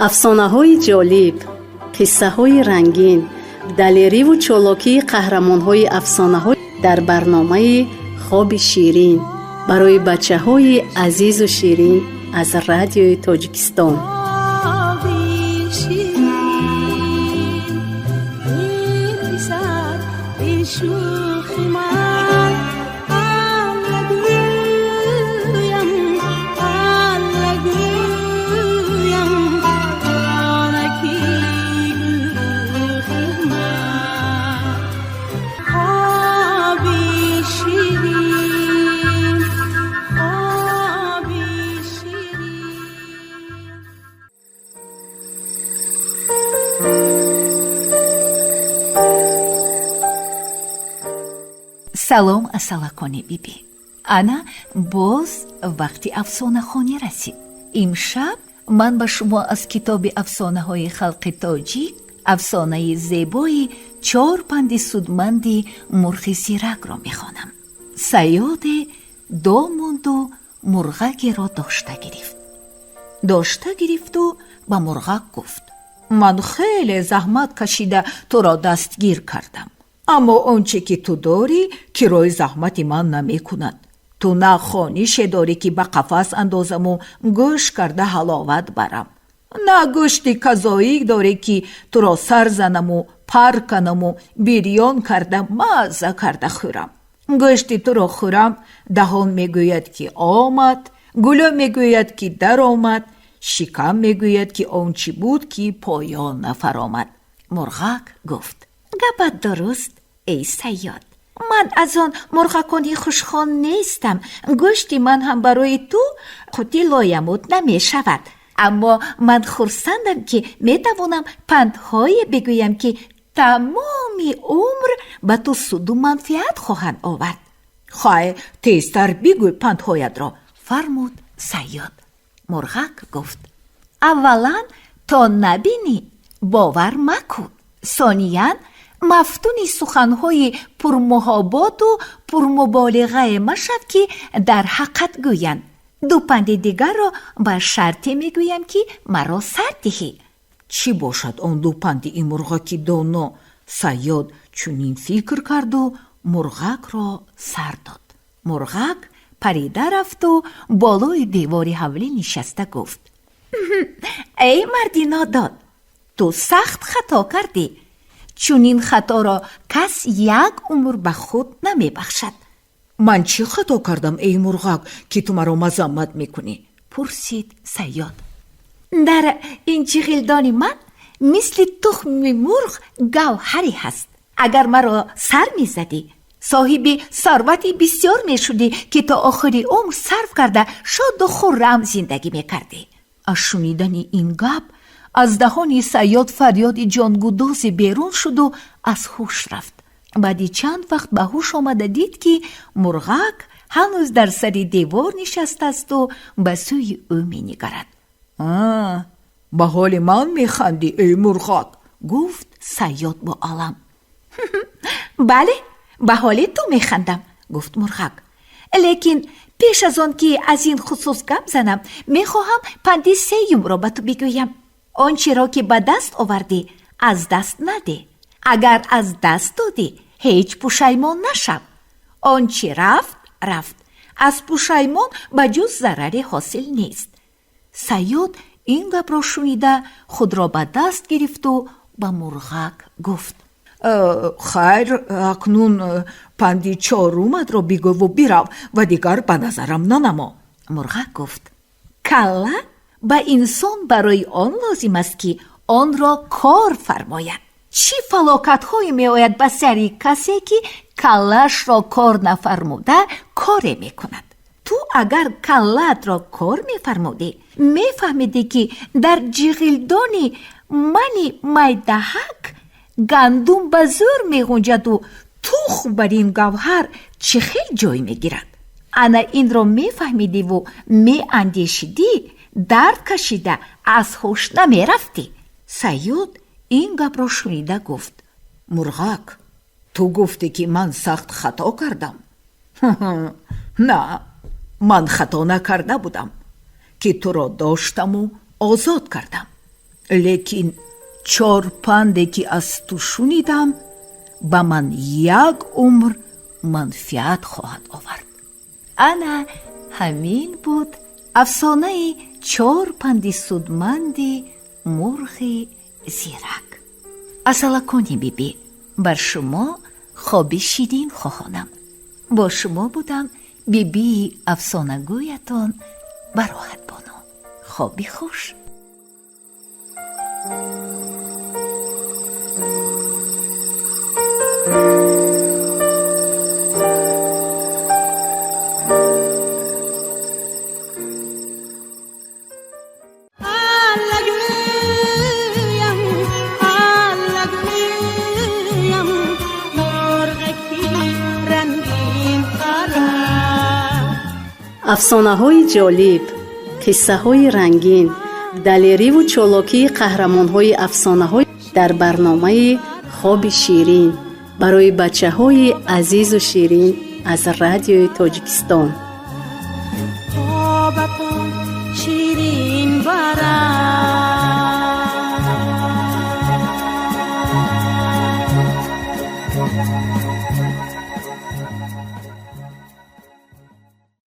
Афсонаҳои ҷолиб, қиссаҳои рангин, далериву чолокии қаҳрамонҳои афсонаҳо дар барномаи «Хоби ширин» барои бачаҳои азизу ширин аз Радиои Тоҷикистон. Хоби ширин, эй писар, эй шӯхи ман, Алла гӯям, Алла гӯям, ҷонаки гулрухи ман. Хоби ширин, хоби ширин. Салом, асалакони бибӣ! Ана боз вақти афсонахонӣ расид. Имшаб ман ба шумо аз китоби афсонаҳои халқи тоҷик афсонаи зебои «Чор панди судманди мурғи зиракро» мехонам. Саёде дом монду мурғакеро дошта гирифт. Дошта гирифту ба мурғак гуфт: «Ман хеле заҳмат кашида туро дастгир кардам, аммо он че ки ту дорӣ, кирои заҳмати ман намекунад. Ту на хонише дорӣ, ки ба қафас андозаму гӯш карда ҳаловат барам, на гӯшти казоӣ дорӣ, ки туро сар занаму пар канаму бирён карда мазза карда хӯрам. Гӯшти туро хӯрам, даҳон мегӯяд, ки омад, гулӯ мегӯяд, ки даромад, шикам мегӯяд, ки он чӣ буд, ки поён нафаромад». Мурғак гуфт: «Гапат дуруст, эй саёд. Ман аз он мурғакони хушхон нестам. Гӯшти ман ҳам барои ту қути лоямут намешавад. Аммо ман хурсандам, ки метавонам пандҳое бигӯям, ки тамоми умр ба ту суду манфиат хоҳанд овард». «Хай, тезтар бигӯй пандҳоятро», фармуд саёд. Мурғак гуфт: «Аввалан, то набинӣ, бовар макун. Сониян, мафтуни суханҳои пурмуҳоботу пурмуболиғае машав, ки дар ҳаққат гӯянд. Ду панди дигарро ба шарте мегӯям, ки маро сар диҳӣ». Чӣ бошад он ду панди ин мурғаки доно? Саёд чунин фикр карду мурғакро сар дод. Мурғак парида рафту болои девори ҳавлӣ нишаста гуфт: «Эй марди нодон, ту сахт хато кардӣ. Чунин хаторо кас як умр ба худ намебахшад». «Ман чӣ хато кардам, эй мурғак, ки ту маро мазаммат мекунӣ?» пурсид саёд. «Дар ин ҷиғилдони ман мисли тухми мурғ гавҳаре ҳаст. Агар маро сар мезадӣ, соҳиби сарвати бисёр мешудӣ, ки то охири умр сарф карда, шоду хуррам зиндагӣ мекардӣ». Аз шунидани ин гап аз даҳони саёд фарёди ҷонгудозе берун шуду аз ҳуш рафт. Баъди чанд вақт ба ҳуш омада дид, ки мурғак ҳанӯз дар сари девор нишастаасту ба сӯи ӯ менигарад. «Ба ҳоли ман механдӣ, эй мурғак?» гуфт саёд бо алам. «Бале, ба ҳоли ту механдам», гуфт мурғак. «Лекин пеш аз он ки аз ин хусус гап занам, мехоҳам панди сеюмро ба ту бигӯям. Он чиро ки ба даст овардӣ, аз даст надеҳ. Агар аз даст додӣ, ҳеҷ пушаймон нашав. Он чи рафт, рафт. Аз пушаймон ба ҷуз зараре ҳосил нест». Саёд ин гапро шунида, худро ба даст гирифту ба мурғак гуфт: «Хайр, акнун панди чоруматро бигӯву бирав ва дигар ба назарам нанамо». Мурғак гуфт: «Калла ба инсон барои он лозим аст, ки онро кор фармояд. Чӣ фалокатҳое меояд ба сари касе, ки каллаашро кор нафармуда коре мекунад. Ту агар каллаатро кор мефармудӣ, мефаҳмидӣ, ки дар ҷиғилдони мани майдаҳак гандум ба зӯр меғунҷаду тухм бар ин гавҳар чӣ хел ҷой мегирад. Ана инро мефаҳмидиву меандешидӣ, дард кашида аз ҳуш намерафтӣ». Саёд ин гапро шунида гуфт: «Мурғак, ту гуфтӣ, ки ман сахт хато кардам. На, ман хато накарда будам, ки туро доштаму озод кардам». Лекин чор панде ки аз ту шунидам, ба ман як умр манфиат хоҳад овард. Ана ҳамин буд афсонаи чор панди судманди мурғи зирак. Асалакони бибӣ, бар шумо хоби ширин хоҳонам. Бо шумо будам бибии афсонагӯятон Бароҳатбону. Хоби хуш. Аллагӯям, аллагӯям, мурғаки рангин парам. Афсонаҳои ҷолиб, қиссаҳои рангин, далериву чолокии қаҳрамонҳои афсонаҳо дар барномаи «Хоби ширин» барои бачаҳои азизу ширин аз Радиои Тоҷикистон. Хобатон ширин барам.